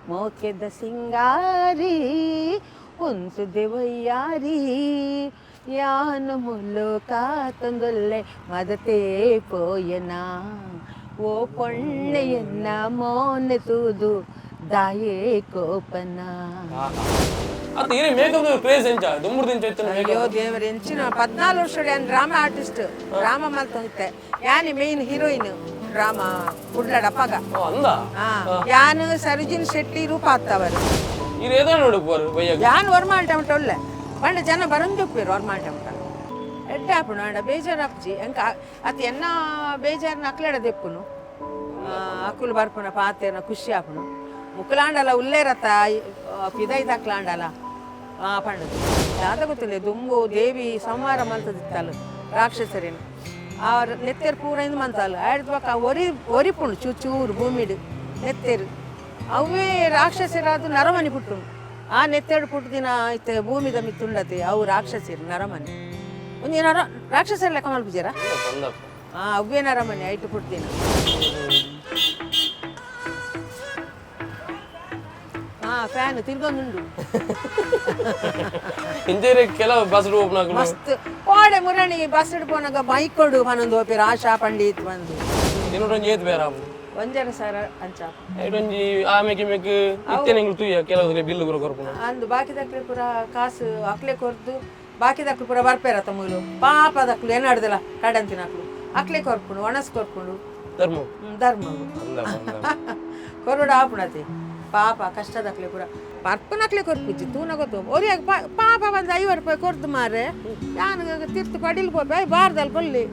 ಮೋಕೆದ ಸಿಂಗಾರಿ ಉಂತುದೆ ವಯ್ಯಾರಿ ಯಾನು ಮುಲ್ಲು ಕಾತೊಂದೊಲ್ಲೆ ಮದತೇ ಪೋಯನಾ ಓ ಪೊಣ್ಣೆಯನ್ನ ಮೋನೆ ತೂದು ದಾಯೇ ಕೋಪನ. ಅತ್ತ ಇರೆ ಮೇಕಪ್ ಕ್ರೇಜ್ ಎಂಚ ದುಂಬುರ್ದು ಇಂಚ ಇತ್ತು? ಅಯ್ಯೋ ದೇವರ, ಎಂಚಿನ 14 ವರ್ಷ ಯಾನ್ ಡ್ರಾಮಾ ಆರ್ಟಿಸ್ಟ್, ಡ್ರಾಮಾ ಮಲ್ತೊಂದಿತ್ತೆ. ಯಾನಿ ಮೇನ್ ಹೀರೋಯಿನ್ ಡ್ರಾಮಾ ಕುಡ್ಲಡ್ ಅಪ್ಪಗ. ಓ ಅಂದ. ಆ, ಯಾನ್ ಸರೋಜಿನಿ ಶೆಟ್ಟಿ ರೂಪ ಆತ್ತವರು. ಇರ್ ಏದೋ ನೋಡು ಬಯ್ಯಾಗ. ಯಾನ್ ವರ್ಮಾಲ್ ಟಮಟ ಉಲ್ಲೆ ಪಂಡ ಜನ ಬರಂಜೊಪ್ಪೇರು. ವರ್ಮಾಲ್ ಟಮಟ ಎಡ್ಡೆ ಆಪುಂಡು ಅಂಡ ಬೇಜಾರಾಪುಜಿ ಎಂಕ. ಅತ್ ಎನ್ನ ಬೇಜಾರ್ನ ಅಕ್ಲೆಡ ದೆಪ್ಪುನು. ಅಕುಲು ಬರ್ಪುನ ಪಾತೆರ್ನ ಖುಷಿ ಆಪುಂಡು. ಮುಕುಲಾಂಡಲ ಉಲ್ಲೇರತ್ತ ಪಿದೈದಕ್ಲಾಂಡಲ ಪಂಡದು ದಾದ ಗೊತ್ತಿಲ್ಲ. ದುಂಬು ದೇವಿ ಸಂಹಾರ ಮಲ್ತದಿತ್ತಲ್ಲ ರಾಕ್ಷಸರೇನು, ಆ ನೆತ್ತೆರ್ ಪೂರ ಇಂದು ಮಂತಾಲ್ ಆಯ್ತು. ಬೊಕ್ಕ ಒರಿ ಒರಿಪುಂಡು ಚೂ ಚೂರು ಭೂಮಿಡ್ ನೆತ್ತೆರು. ಅವೇ ರಾಕ್ಷಸರಾದ ನರಮನಿ ಪುಟ್ಟುಂಡು. ಆ ನೆತ್ತೆಡು ಪುಟ್ಟದಿನ ಇತ್ತೆ ಭೂಮಿದ ಮಿತ್ತುಂಡತೆ ಅವು ರಾಕ್ಷಸರು ನರಮನಿ. ಒಂಜಿ ನರ ರಾಕ್ಷಸರ ಲೆಕ್ಕ ಮಲ್ಪುಜಾರ? ಬಂದಪ್ಪ. ಆ ಅವ್ವೇ ನರಮನಿ ಐಟು ಪುಟ್ಟಿನ. ಹಾ, ಫ್ಯಾನ್ ತಿರ್ಗೊಂದುಂಡು. ಇಂಜೇರೆ ಕೆಲವು ಬಸ್ ಓಪನ್. ಮಸ್ತ್ ಕೋಡೆ ಮುರಣಿ ಬಸ್ ಪೋನಾಗ ಬೈಕ್ ಕೊಡು ಪನೊಂದು ಹೋಪಿರ ಆಶಾ ಪಂಡಿತ್ ಬಂದು. ಇನ್ನೊಂದು ಏತ್ ಬೇರೆ ಆಪುಂಡು? 1.5 ಸಾವಿರ ಅಂಚ. ಐಟೊಂಜಿ ಆಮೆಗೆ ಮೇಕ್ ಇತ್ತೆ ನಿಂಗೆ ತೂಯ ಕೆಲವು ಬಿಲ್ಲು ಪೂರ ಕೊರ್ಪುನ. ಅಂದು ಬಾಕಿದಕ್ಲೆ ಪೂರ ಕಾಸು ಅಕ್ಲೆ ಕೊರ್ದು, ಬಾಕಿದಕ್ಲು ಪೂರ ಬರ್ಪೇರ ತಮ್ಮಲು. ಪಾಪದಕ್ಲು ಏನಾಡ್ದಲ್ಲ ಕಡಂತಿನಕ್ಲು ಅಕ್ಲೆ ಕೊರ್ಪುಂಡು, ಒಣಸ್ ಕೊರ್ಪುಂಡು. ಧರ್ಮ. ಧರ್ಮ. ಅಂದಪ್ಪ ಅಂದಪ್ಪ. ಕೊರಡು ಆಪುಣತಿ ಪಾಪ ಕಷ್ಟದಕ್ಲೆ ಪೂರ ಪರ್ಪನಕ್ಲೆ ಕೊರ್ಪುಜಿ. ತೂನ ಗೊತ್ತು ಒರಿಯಾಗ ಪಾಪ ಬಂದು 50 ರೂಪಾಯಿ ಕೊರ್ದು ಮಾರೆ. ಯಾನ್ ತಿರ್ತು ಪಡಿಲ್ ಪೋಪೆ ಬಾರ್ದಲ್ ಕೊಲ್ಲಿ.